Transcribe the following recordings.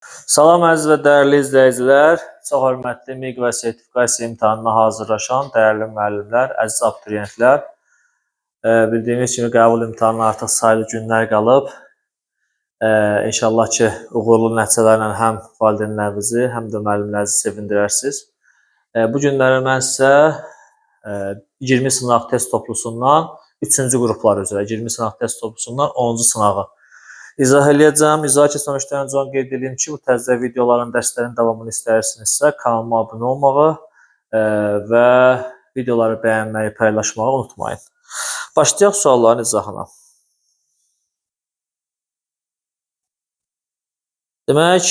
Salam əziz və dəyərli izləyicilər, çox hörmətli MİQ və sertifikasiya imtahanına hazırlaşan dəyərli müəllimlər, əziz abituriyentlər. Bildiyimiz kimi qəbul imtahanına artıq sayılı günlər qalıb. İnşallah ki, uğurlu nəticələrlə həm valideynlərinizi, həm də müəllimlərinizi sevindirərsiniz. Bu günləri mən sizə 20 sınaq test toplusundan 3-cü qruplar üzrə 20 sınaq test toplusundan 10-cu sınağı İzah eləyəcəm. İzaha keçməmişdən öncə onu qeyd edeyim ki, bu təzə videoların, dərslərin davamını istəyirsinizsə, kanalıma abunə olmağı və videoları bəyənməyi, paylaşmağı unutmayın. Başlayaq sualların izahına. Demək,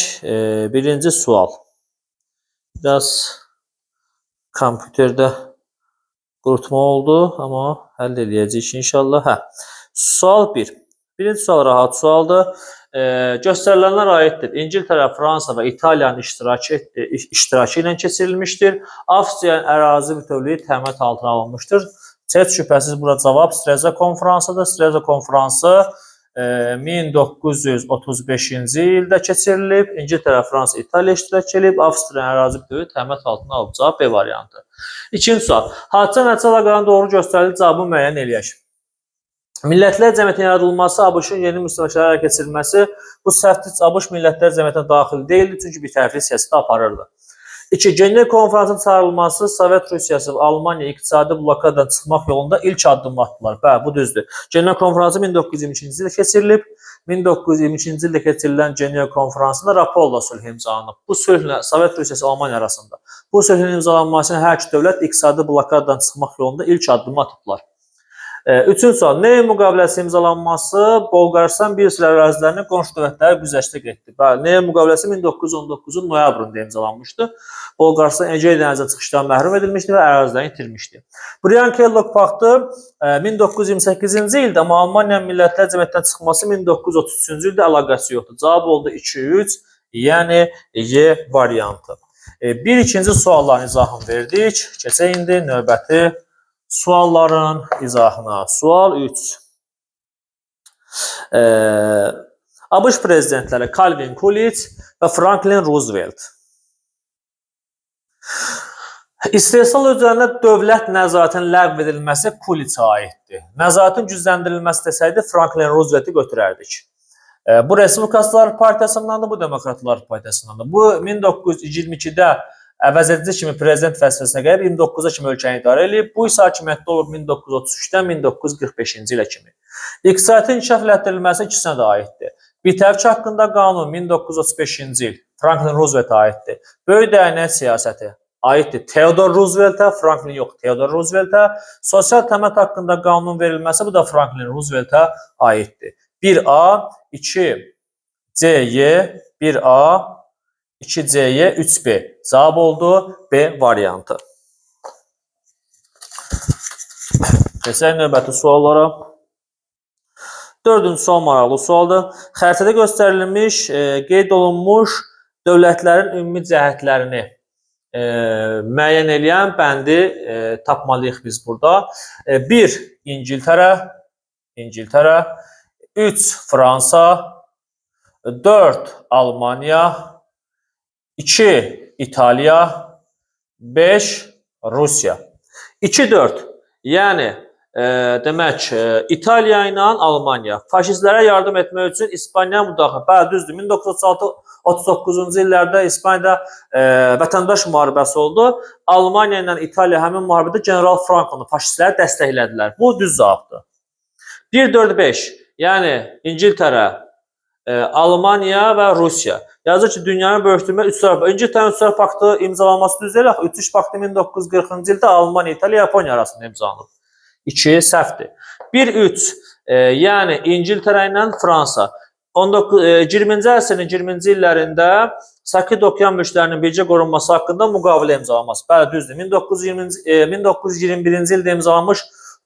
birinci sual. Biraz kompüterdə qurutma oldu, amma həll eləyəcəyik inşallah. Hə. Sual 1. Birinci sual rahat sualdır. Göstərilənlər aiddir. İngiltərə, Fransa və İtaliyanın iştirakı ilə keçirilmişdir. Avstriyanın ərazi bütövlüyü təminat altına alınmışdır. Heç şübhəsiz bura cavab Streza konfransıdır. Streza konfransı 1935-ci ildə keçirilib. İngiltərə, Fransa, İtaliya iştirak edib. Avstriyanın ərazi bütövlüyü təminat altına alıb. Cavab B variantı. İkinci sual. Hadisə nəticə əlaqələrinin doğru göstərildiyi cavabı müəyyən eləyək. Millətlər Cəmiyyətinin yaradılması, ABŞ-ın yeni müstəmləkələri ələ keçirilməsi bu səhvdir. ABŞ Millətlər Cəmiyyətinə daxil deyildi, çünki bir tərəfli siyasəti aparırdı. 2. Genel konfransın çağırılması Sovet Rusiyası və Almaniya iqtisadi blokadadan çıxmaq yolunda ilk addımı atdılar. Bəli, bu düzdür. Genel konfransı 1922-ci ildə keçirilib. 1922-ci ildə keçirilən Genel konfransında Rapallo sülhü imzalanıb. Bu sülhlə Sovet Rusiyası Almaniya arasında. Bu sülhün imzalanması ilə hər iki dövlət iqtisadi blokadadan çıxmaq yolunda ilk addımı atıblar. Üçüncü sual. Neyin müqaviləsi imzalanması Bolqarıstan bir sıra ərazilərini qonşu dövlətlərə güzəştə getdi. Bəli, Neyin müqaviləsi 1919-un noyabrında imzalanmışdı. Bolqarıstan Egey dənizinə çıxışdan məhrum edilmişdi və ərazilərini itirmişdi. Briand-Kellogg paktı 1928-ci ildə, amma Almaniya Millətlər Cəmiyyətindən çıxması 1933-cü ildə əlaqəsi yoxdur. Cavab oldu 2-3, yəni Y variantı. Bir ikinci sualların izahını verdik. Keçək indi növbəti sualların izahına. Sual 3. ABŞ prezidentləri Calvin Coolidge və Franklin Roosevelt. İstehsal üzərində dövlət nəzarətinin ləğv edilməsi Coolidge-ə aiddir. Nəzarətin gücləndirilməsi desəydi Franklin Roosevelti götürərdik. Bu Respublikaçılar Partiyasındandır, bu Demokratlar Partiyasındandır. Bu 1922-də əvəzedici kimi prezident vəzifəsinə gəlib 29-a kimi ölkəni idarə eləyib. Bu isə hakimiyyətdə olub 1933-dən 1945-ci ilə kimi. İqtisadiyyatın inkişaf elətdirilməsi ikisinə də aiddir. Bitərki haqqında qanun 1935-ci il Franklin Rooseveltə aiddir. Böyük dəyənək siyasəti aiddir Theodore Rooseveltə, Franklin yox, Theodore Rooseveltə. Sosial təminat haqqında qanun verilməsi bu da Franklin Rooseveltə aiddir. 1A, 2 CY, 1A, 2C-yə 3B. Cavab oldu B variantı. Keçək növbəti suallara. Dördüncü sual maraqlı sualdır. Xəritədə göstərilmiş, qeyd olunmuş dövlətlərin ümumi cəhətlərini müəyyən eləyən bəndi tapmalıyıq biz burada. 1 İngiltərə, 3 Fransa, 4 Almaniya, 2 İtaliya, 5 Rusiya. 2-4. Yəni demək, İtaliya ilə Almaniya faşistlərə yardım etmək üçün İspaniya müdaxilə. Bəli, düzdür. 1936-39-cu illərdə İspaniyada vətəndaş müharibəsi oldu. Almaniya ilə İtaliya həmin müharibədə General Frankonu faşistləri dəstəklədilər. Bu düz cavabdır. 1-4-5. Yəni İngiltərə, Almaniya və Rusiya. Yazır ki, dünyanın bölüşdürmə üç tərəf. İngiltərənin üç tərəf paktı imzalanması düz deyil axı. 3-3 paktı 1940-cı ildə Almaniya, İtaliya, Yaponiya arasında imzalanıb. 2 səhvdir. 1-3, yəni İngiltərə ilə Fransa. 20-ci əsrin 20-ci illərində Sakit Okean mülklərinin bircə qorunması haqqında müqavilə imzalanması. Bəli, düzdür. 1921-ci ildə imzalanmış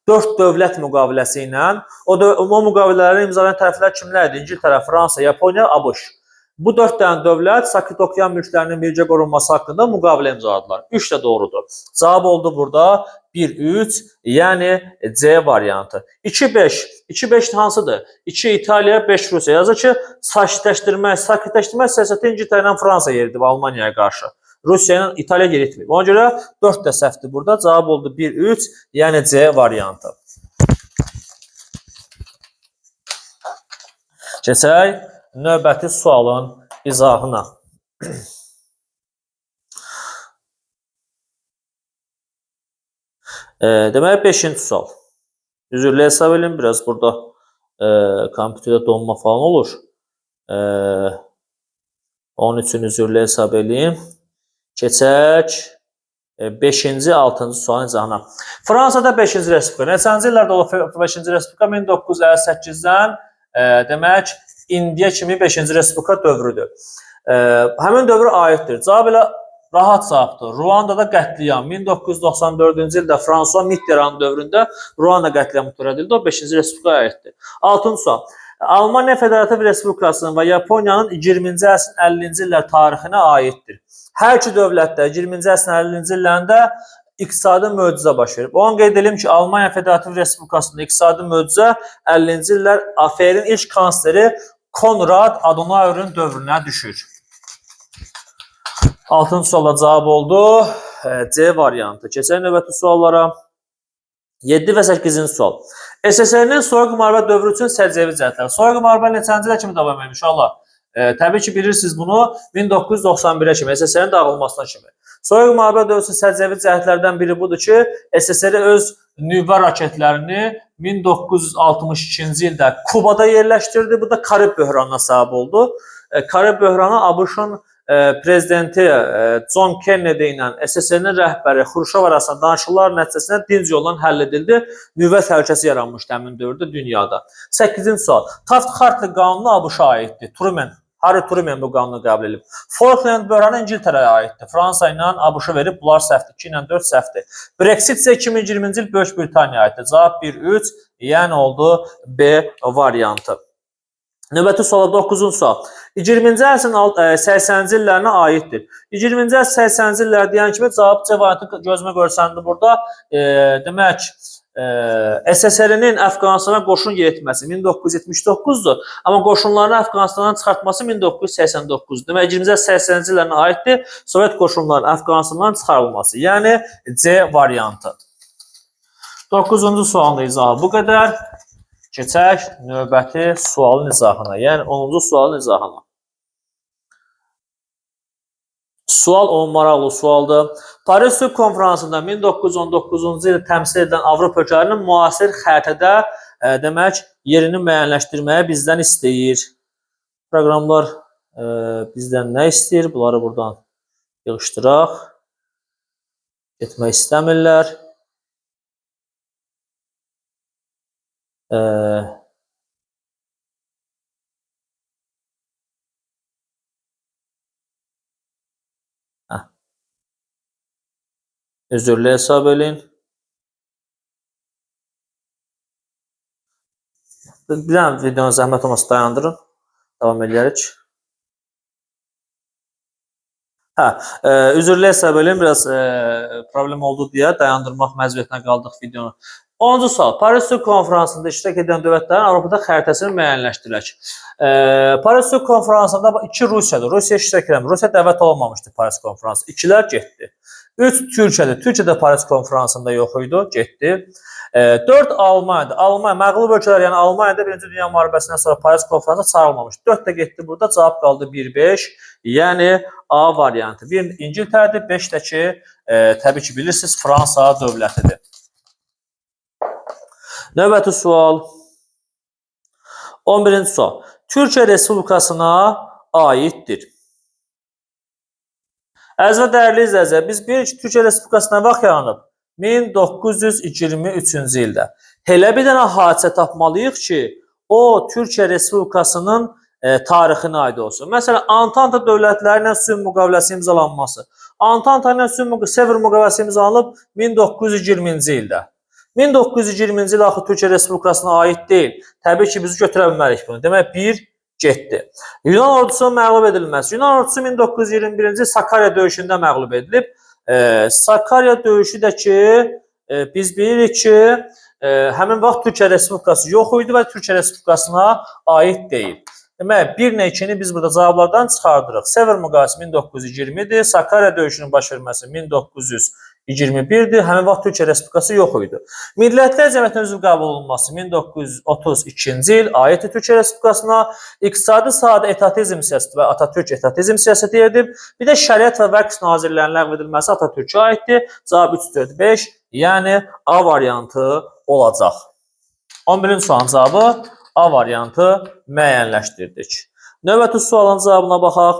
4 dövlət müqaviləsi ilə o müqavilələri imzalayan tərəflər kimlərdir? İngiltərə, Fransa, Yaponiya, ABŞ. Bu 4 dənə dövlət Sakit Okean mülklərinin bircə qorunması haqqında müqavilə imzaladılar. 3 də doğrudur. Cavab oldu burada 1-3, yəni C variantı. 2-5. 2-5 hansıdır? 2 İtaliya, 5 Rusiya. Yazır ki, sakitləşdirmə siyasəti İngiltərə ilə Fransa yeridib Almaniyaya qarşı. Rusiya ilə İtaliya yeritməyib. Ona görə 4 də səhvdir burada. Cavab oldu 1-3, yəni C variantı. Keçək növbəti sualın izahına. Deməli 5-ci sual. Üzrlə hesab edin, biraz burada kompüterdə donma falan olur. Onun üçün üzrlə hesab edin. Keçək 5-ci, 6-cı sualın izahına. Fransada 5-ci Respublika. Neçənci illərdə olub 5-ci Respublika? 1958-dən demək indiyə kimi 5-ci Respublika dövrüdür. Həmin dövrə aiddir. Cavab elə rahat cavabdır. Ruandada qətliam 1994-cü ildə Fransua Mitterrand dövründə Ruanda qətliamı törədildi. O 5-ci Respublikaya aiddir. 6-cı sual. Almaniya Federativ Respublikasının və Yaponiyanın 20-ci əsrin 50-ci illər tarixinə aiddir. Hər iki dövlətdə 20-ci əsrin 50-ci illərində iqtisadi möcüzə baş verib. Onu qeyd edelim ki, Almaniya Federativ Respublikasında iqtisadi möcüzə 50-ci illər AFR-in ilk kansleri Konrad Adenauer'in dövrünə düşür. 6-cı suala cavab oldu. C variantı. Keçək növbəti suallara. 7 və 8-ci sual. SSR-nin Soyuq müharibə dövrü üçün səciyyəvi cəhətlər. Soyuq müharibə neçənci ilə kimi davam etmiş inşallah? Təbii ki, bilirsiniz bunu 1991-ə kimi, SSR-nin dağılmasına kimi. Soyuq müharibə dövrü üçün səciyyəvi cəhətlərdən biri budur ki, SSR öz nüvə raketlərini 1962-ci ildə Kubada yerləşdirdi. Bu da Karib böhranına səbəb oldu. Karib böhranı ABŞ-ın prezidenti John Kennedy ilə SSR-nin rəhbəri Xruşov arasında danışıqlar nəticəsində dinc yolla həll edildi. Nüvə təhlükəsi yaranmışdı həmin dövrdə dünyada. 8-ci sual. Taft-Hartley qanunu ABŞ-a aiddir. Truman, Harry Truman bu qanunu qəbul edib. Falkland böhranı İngiltərəyə aiddir. Fransa ilə ABŞ verib, bunlar səhvdir. 2 ilə 4 səhvdir. Brexit isə 2020-ci il Böyük Britaniyaya aiddir. Cavab 1-3, yəni oldu B variantı. Növbəti suala 9-cu sual. 20-ci əsrin 80-ci illərinə aiddir. 20-ci əsr 80-ci illər deyən kimi cavab C variantı gözümə görsəndi burada. Demək, SSR-nin Əfqanistana qoşun yeritməsi 1979-dur, amma qoşunlarını Əfqanistandan çıxartması 1989-dur. Demək, 20-ci əsr 80-ci illərinə aiddir Sovet qoşunlarının Əfqanistandan çıxarılması, yəni C variantı. 9-cu sualın izahı bu qədər. Keçək növbəti sualın izahına, yəni 10-cu sualın izahına. Sual 10 maraqlı sualdır. Paris Sülh Konfransında 1919-cu ildə təmsil edilən Avropa ölkələrinin müasir xəritədə demək yerini müəyyənləşdirməyi bizdən istəyir. Proqramlar bizdən nə istəyir? Bunları buradan yığışdıraq. Getmək istəmirlər. Üzrlü hesab eləyin. Bir dənə videonu zəhmət olmasa dayandırın. Davam eləyərik. Hə, üzrlü hesab eləyin. Biraz problem oldu deyə dayandırmaq məcburiyyətinə qaldıq videonu. 10-cu sual. Paris Sülh Konfransında iştirak edən dövlətlərin Avropada xəritəsini müəyyənləşdirək. Paris Sülh Konfransında 2 Rusiyadır. Rusiya iştirak eləmir. Rusiya dəvət olunmamışdı Paris Konfransı. İkilər getdi. 3 Türkiyədir. Türkiyə də Paris Konfransında yox idi, getdi. 4 Almaniyadır. Almaniya, məğlub ölkələr, yəni Almaniyada Birinci Dünya Müharibəsindən sonra Paris Konfransına çağırılmamış. 4 də getdi burada, cavab qaldı 1-5, yəni A variantı. 1 İngiltərədir, 5 də ki, təbii ki, bilirsiniz, Fransa dövlətidir. Növbəti sual. 11-ci sual. Türkiyə Respublikasına aiddir. Əziz və dəyərli izləyicilər, biz bilirik ki, Türkiyə Respublikasına vaxt yaranıb 1923-cü ildə. Elə bir dənə hadisə tapmalıyıq ki, o Türkiyə Respublikasının tarixinə aid olsun. Məsələn, Antanta dövlətləri ilə sülh müqaviləsi imzalanması. Antanta ilə Sevr müqaviləsi imzalanıb 1920-ci ildə. 1920-ci il axı Türkiyə Respublikasına aid deyil. Təbii ki, biz götürə bilmərik bunu. Demək, 1 getdi. Yunan ordusunun məğlub edilməsi. Yunan ordusu 1921-ci Sakarya döyüşündə məğlub edilib. Sakarya döyüşü də ki, biz bilirik ki, həmin vaxt Türkiyə Respublikası yox idi və Türkiyə Respublikasına aid deyil. Demək, 1 ilə 2-ni biz burada cavablardan çıxardırıq. Sevr müqaviləsi 1920-dir. Sakarya döyüşünün baş verməsi 1921-dir. Həmin vaxt Türkiyə Respublikası yox idi. Millətlər Cəmiyyətinin üzv qəbul olunması 1932-ci il aiddir Türkiyə Respublikasına. İqtisadi sahədə etatizm siyasəti və Atatürk etatizm siyasəti edib. Bir də Şəriət və Vəqf Nazirlərinin ləğv edilməsi Atatürkə aiddir. Cavab 3, 4, 5, yəni A variantı olacaq. 11-ci sualın cavabı A variantı müəyyənləşdirdik. Növbəti sualın cavabına baxaq.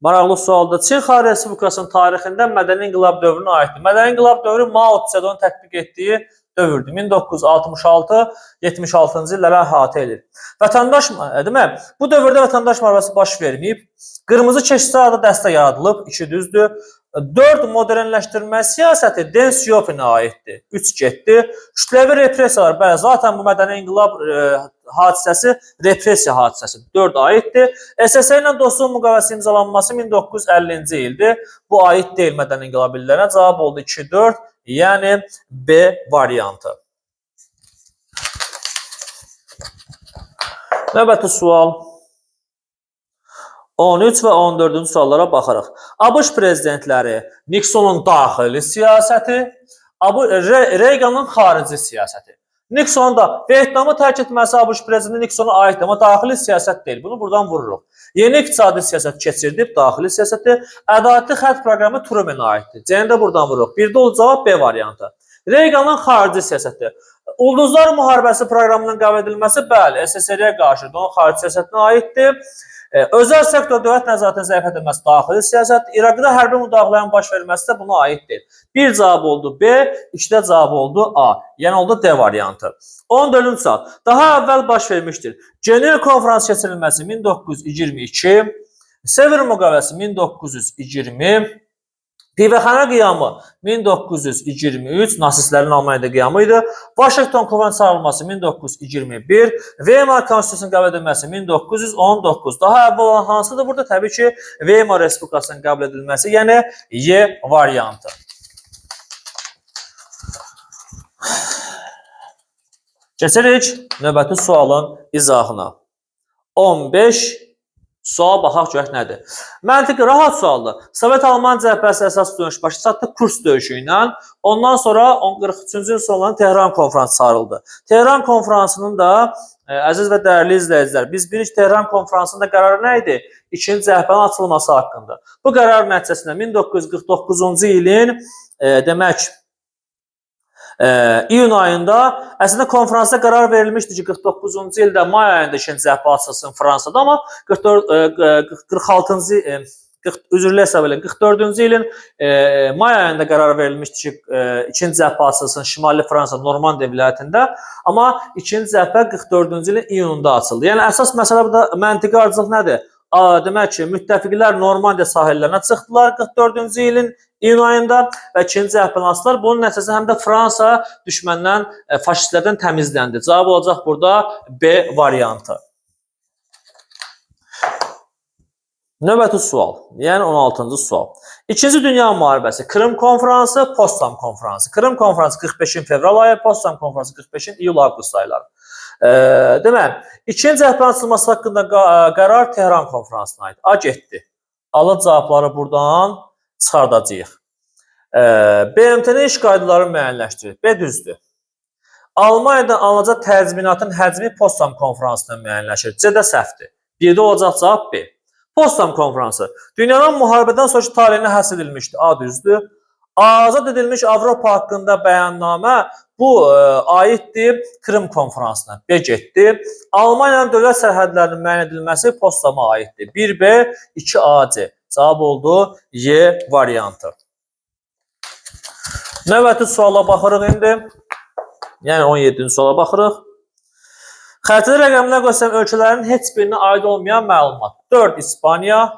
Maraqlı sualdır. Çin Xalq Respublikasının tarixində Mədəni İnqilab dövrünə aiddir. Mədəni İnqilab dövrü Mao Tse-Dong tətbiq etdiyi dövrdür. 1966-76-cı illərə əhatə edir. Vətəndaş, demək, bu dövrdə vətəndaş müharibəsi baş verməyib. Qırmızı keşişçi adlı dəstə yaradılıb, 2 düzdür. 4 modernləşdirmə siyasəti Deng Xiaopinə aiddir. 3 getdi. Kütləvi repressiyalar, bəli, zaten bu mədəni inqilab hadisəsi repressiya hadisəsidir. 4 aiddir. SSR ilə dostluq müqaviləsi imzalanması 1950-ci ildir. Bu aid deyil mədəni inqilab illərinə. Cavab oldu 2, 4, yəni B variantı. Növbəti sual. 13 və 14-cü suallara baxarıq. ABŞ prezidentləri Nixonun daxili siyasəti, Reaganın xarici siyasəti. Nixon da Vyetnamı tərk etməsi ABŞ prezidenti Nixona aiddir, amma daxili siyasət deyil. Bunu buradan vururuq. Yeni iqtisadi siyasət keçirdib, daxili siyasəti. Ədalətli xətt proqramı Truman'a aiddir. C-ni də buradan vururuq. Bir də o cavab B variantı. Reaganın xarici siyasəti. Ulduzlar müharibəsi proqramının qəbul edilməsi, bəli, SSR-yə qarşı onun xarici siyasətinə aiddir. Özəl sektor dövlət nəzarətinin zəiflədilməsi daxili siyasət, İraqda hərbi müdaxilənin baş verməsi də buna aid deyil. Bir cavab oldu B, ikidə cavab oldu A. Yəni oldu D variantı. 14-cü sual. Daha əvvəl baş vermişdir. Cenev konfransı keçirilməsi 1922, Sevr müqaviləsi 1920, Pivəxana qiyamı 1923, nasistlərin Almaniyada qiyamı idi. Vaşinqton konfransı çağırılması 1921, Weimar konstitusiyasının qəbul edilməsi 1919. Daha əvvəl olan hansıdır burada? Təbii ki, Weimar Respublikasının qəbul edilməsi, yəni Y variantı. Keçirik növbəti sualın izahına. 15 sual baxaq görək nədir. Məntiqi rahat sualdır. Sovet-Alman cəbhəsi əsas döyüş başa çatdı Kurs döyüşü ilə. Ondan sonra 43-cü il sonlarında Tehran konfransı çağırıldı. Tehran konfransının da əziz və dəyərli izləyicilər, biz bilirik Tehran konfransında qərarı nə idi? İkinci cəbhənin açılması haqqında. Bu qərar nəticəsində 1949-cu ilin demək İyun ayında əslində konfransda qərar verilmişdi ki, 49-cu ildə may ayında ikinci cəbhə açılsın Fransada, amma 46-cı üzrlə hesab eləyin, 44-cü ilin may ayında qərar verilmişdi ki, ikinci cəbhə açılsın Şimali Fransa Normandiya vilayətində, amma ikinci cəbhə 44-cü ilin iyununda açıldı. Yəni əsas məsələ burada məntiqi ardıcılıq nədir? Demək ki, müttəfiqlər Normandiya sahillərinə çıxdılar 44-cü ilin iyun ayında və ikinci cəbhəni açdılar. Bunun nəticəsində həm də Fransa düşməndən, faşistlərdən təmizləndi. Cavab olacaq burada B variantı. Növbəti sual, yəni 16-cı sual. İkinci Dünya Müharibəsi, Krım konfransı, Potsdam konfransı. Krım konfransı 45-in fevral ayı, Potsdam konfransı 45-in iyul-avqust ayları. Demək, ikinci cəbhənin açılması haqqında qərar Tehran konfransına aid. A getdi. Alın cavabları buradan çıxardacağıq. BMT-nin iş qaydaları müəyyənləşdirir. B düzdür. Almaniyadan alınacaq təzminatın həcmi Potsdam konfransında müəyyənləşir. C də səhvdir. Birdə olacaq cavab B. Potsdam konfransı dünyanın müharibədən sonraki talehinə həsr edilmişdi. A düzdür. Azad edilmiş Avropa haqqında bəyannamə bu aiddir Krım konfransına. B getdi. Almaniyanın dövlət sərhədlərinin müəyyən edilməsi Potsdama aiddir. 1B, 2AC. Cavab oldu Y variantı. Növbəti suala baxırıq indi. Yəni 17-ci suala baxırıq. Xəritədə rəqəmlər göstərən ölkələrin heç birinə aid olmayan məlumat. 4 İspaniya,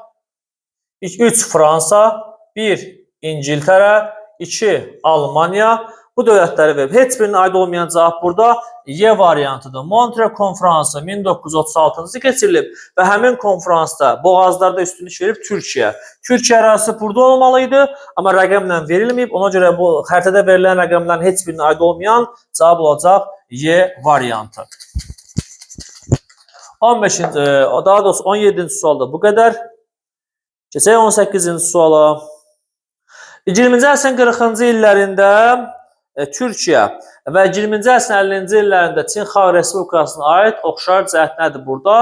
3 Fransa, 1 İngiltərə, 2 Almaniya. Bu dövlətləri verib. Heç birinin aid olmayan cavab burada Y variantıdır. Montre konfransı 1936-cı keçirilib və həmin konfransda boğazlarda üstünlük verib Türkiyə. Türkiyə ərazisi burada olmalı idi, amma rəqəmlə verilməyib. Ona görə bu xəritədə verilən rəqəmlərin heç birinə aid olmayan cavab olacaq Y variantı. 15-ci, daha doğrusu 17-ci sualda bu qədər. Keçək 18-ci suala. 20-ci əsrin 40-cı illərində Türkiyə və 20-ci əsrin 50-ci illərində Çin Xalq Respublikasına aid oxşar cəhət nədir burada?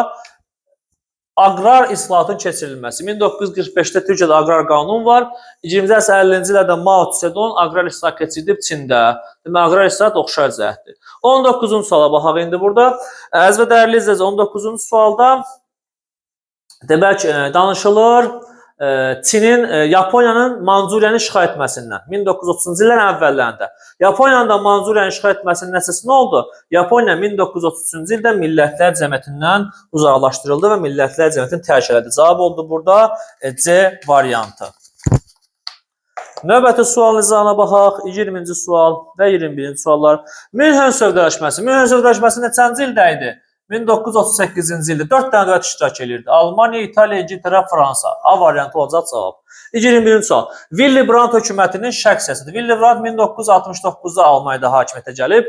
Aqrar islahatın keçirilməsi. 1945-də Türkiyədə aqrar qanun var. 20-ci əsrin 50-ci illərdə Mao Tse-Dong aqrar islahat keçirdib Çində. Demək, aqrar islahat oxşar cəhətdir. 19-cu suala baxaq indi burada. Əziz və dəyərli izləyicilər, 19-cu sualda demək danışılır Çinin, Yaponiyanın Manzuriyanı işğal etməsindən 1930-cu illərin əvvəllərində. Yaponiyanın da Manzuriyanı işğal etməsinin nəticəsi nə oldu? Yaponiya 1933-cü ildə Millətlər Cəmiyyətindən uzaqlaşdırıldı və Millətlər Cəmiyyətini tərk elədi. Cavab oldu burada C variantı. Növbəti sualın izahına baxaq. 20-ci sual və 21-ci suallar. Münhen sövdələşməsi. Münhen sövdələşməsi neçənci ildə idi? 1938-ci ildə 4 dənə dövlət iştirak elirdi. Almaniya, İtaliya, İngiltərə, Fransa. A variantı olacaq cavab. 21-ci sual. Willy Brandt hökumətinin şərq siyasəti. Willy Brandt 1969-da Almaniyada hakimiyyətə gəlib.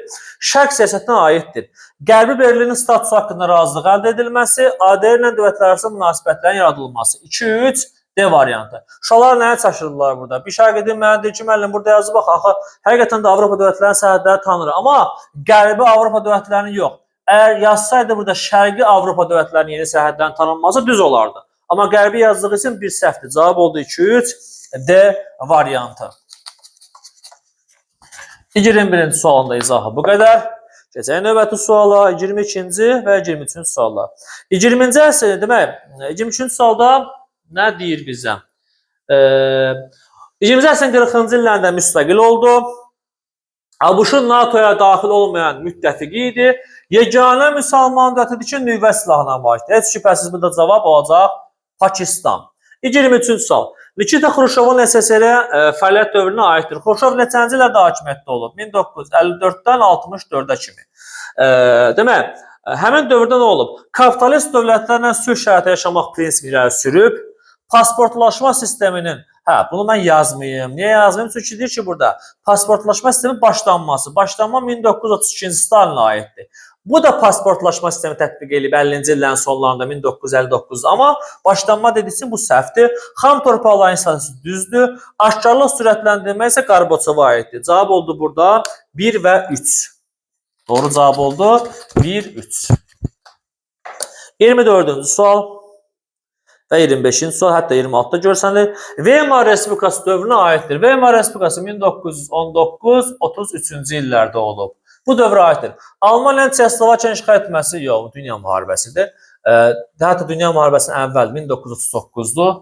Şərq siyasətinə aiddir. Qərbi Berlinin statusu haqqında razılıq əldə edilməsi, ADR ilə dövlətlər arası münasibətlərin yaradılması. 2-3 D variantı. Uşaqlar nəyə çaşırdılar burada? Bir şagirdin mənə deyir ki, müəllim burada yazıb bax, axı həqiqətən də Avropa dövlətlərinin sərhədləri tanınır, amma Qərbi Avropa dövlətlərinin yox. Əgər yazsaydı burada Şərqi Avropa dövlətlərinin yeni sərhədlərinin tanınması düz olardı. Amma Qərbi yazdığı üçün bir səhvdir. Cavab oldu 2-3 D variantı. 21-ci sualın da izahı bu qədər. Keçək növbəti suala, 22-ci və 23-cü suala. 20-ci əsr, demək, 23-cü sualda nə deyir bizə? 20-ci əsrin 40-cı illərində müstəqil oldu. ABŞ-ın NATO-ya daxil olmayan müttəfiqi idi. Yeganə müsəlman dövlətidir ki, nüvə silahına malikdir. Heç şübhəsiz burada cavab olacaq Pakistan. 23-cü sual. Nikita Xruşovun SSR fəaliyyət dövrünə aiddir. Xruşov neçənci illərdə hakimiyyətdə olub? 1954-dən 64-ə kimi. Demək, həmin dövrdə nə olub? Kapitalist dövlətlərlə sülh şəraiti yaşamaq prinsipini irəli sürüb. Pasportlaşma sisteminin, hə, bunu mən yazmayım. Niyə yazmayım? Çünki deyir ki, burada pasportlaşma sistemi başlanması. Başlanma 1932-ci Stalinə aiddir. Bu da pasportlaşma sistemi tətbiq edilib 50-ci illərin sonlarında 1959-da. Amma başlanma dediyisi bu səhvdir. Xam torpaqların statusu düzdür. Aşkarlıq sürətləndirmə isə Qarbaçova aiddir. Cavab oldu burada 1 və 3. Doğru cavab oldu 1, 3. 24-cü sual və 25-ci sual, hətta 26-da görsənir. Weimar Respublikası dövrünə aiddir. Weimar Respublikası 1919-33-cü illərdə olub. Bu dövrə aiddir. Almaniyanın Çexoslovakiyanı işğal etməsi yox, dünya müharibəsidir. Hətta dünya müharibəsinin əvvəl 1939-dur.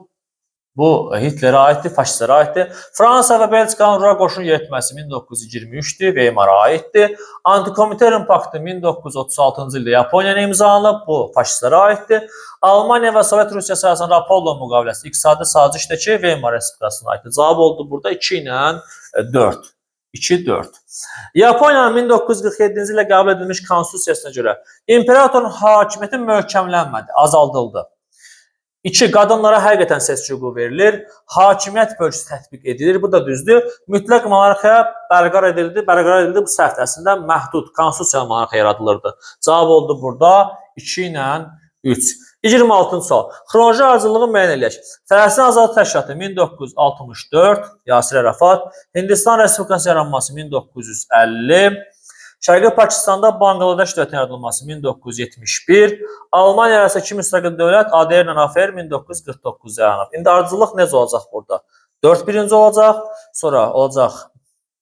Bu Hitlerə aiddir, faşistlərə aiddir. Fransa və Belçikanın Ruhr qoşunu yeritməsi 1923-dür, Weimara aiddir. Antikomintern paktı 1936-cı ildə Yaponiya ilə imzalanıb, bu faşistlərə aiddir. Almaniya və Sovet Rusiyası arasında Apollo müqaviləsi iqtisadi sazişdəki Weimar Respublikasına aiddir. Cavab oldu burada 2 ilə 4. 2 4. Yaponiyanın 1947-ci ildə qəbul edilmiş konstitusiyasına görə imperatorun hakimiyyəti möhkəmlənmədi, azaldıldı. 2. Qadınlara həqiqətən seçki hüququ verilir. Hakimiyyət bölgüsü tətbiq edilir. Bu da düzdür. Mütləq monarxiya bərqərar edildi. Bərqərar edildi. Bu səhvdir. Əslində məhdud konstitusiya monarxiya yaradılırdı. Cavab oldu burada 2 ilə 3. 26-cı sual. Xronoloji ardıcıllığı müəyyən eləyək. Fələstin Azadlıq Təşkilatı 1964, Yasir Ərəfat, Hindistan Respublikası yaranması 1950, Şərqi Pakistanda Bangladeş dövlətinin yaradılması 1971, Almaniya arası iki müstəqil dövlət ADR ilə AFR 1949-da yaranıb. İndi ardıcıllıq necə olacaq burada? 4 birinci olacaq, sonra olacaq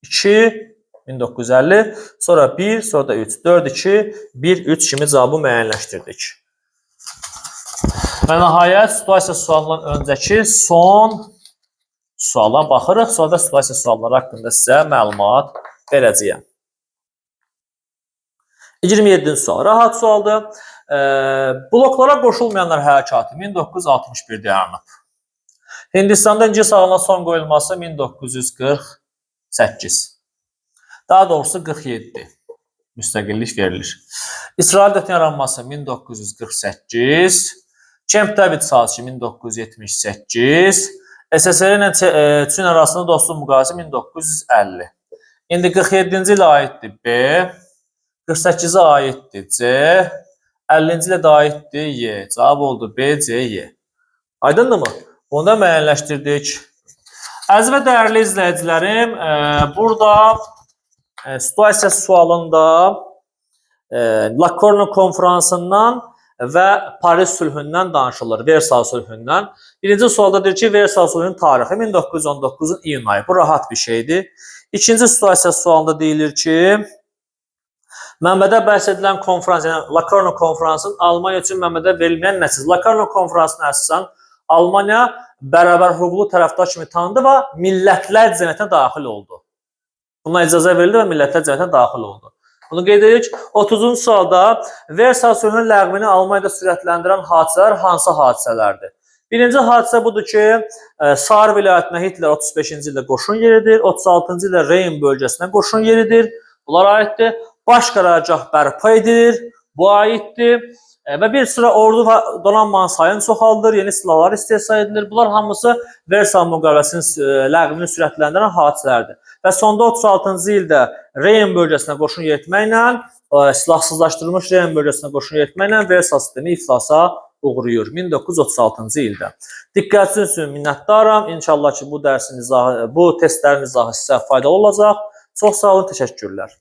2 1950, sonra 1, sonra da 3. 4 2 1 3 kimi cavabı müəyyənləşdirdik. Və nəhayət situasiya sualından öncəki son suala baxırıq. Sonra da situasiya sualları haqqında sizə məlumat verəcəyəm. 27-ci sual. Rahat sualdır. Bloklara qoşulmayanlar hərəkatı 1961-də yaranıb. Hindistanda İngilis ağına son qoyulması 1948. Daha doğrusu 47 müstəqillik verilir. İsrail dövlətinin yaranması 1948, Camp David sazişi 1978, SSR ilə Çin arasında dostluq müqaviləsi 1950. İndi 47-ci ilə aiddir B, 48-ə aiddir C, 50-ci ilə də aiddir Y. Cavab oldu B, C, Y. Aydındırmı? Bunu da müəyyənləşdirdik. Əziz və dəyərli izləyicilərim, burada situasiya sualında Locarno konfransından və Paris sülhündən danışılır, Versal sülhündən. Birinci sualda deyir ki, Versal sülhünün tarixi 1919-un iyun ayı. Bu rahat bir şeydir. İkinci situasiya sualında deyilir ki, mənbədə bəhs edilən konfrans, yəni Locarno konfransının Almaniya üçün mənbədə verilməyən nəticəsi. Locarno konfransına əsasən Almaniya bərabər hüquqlu tərəfdar kimi tanındı və Millətlər Cəmiyyətinə daxil oldu. Buna icazə verildi və Millətlər Cəmiyyətinə daxil oldu. Bunu qeyd edirik. 30-cu sualda Versal sülhünün ləğvini Almaniyada sürətləndirən hadisələr hansı hadisələrdir? Birinci hadisə budur ki, Sar vilayətinə Hitler 35-ci ildə qoşun yeridir, 36-cı ildə Reyn bölgəsinə qoşun yeridir. Bunlar aiddir. Baş qərargah bərpa edilir. Bu aiddir. Və bir sıra ordu və donanmanın sayını çoxaldır, yeni silahlar istehsal edilir. Bunlar hamısı Versal müqaviləsinin ləğvini sürətləndirən hadisələrdir. Və sonda 36-cı ildə Reyn bölgəsinə qoşun yeritməklə, silahsızlaşdırılmış Reyn bölgəsinə qoşun yeritməklə Versal sistemi iflasa uğrayır 1936-cı ildə. Diqqətiniz üçün minnətdaram. İnşallah ki, bu dərsin izahı, bu testlərin izahı sizə faydalı olacaq. Çox sağ olun, təşəkkürlər.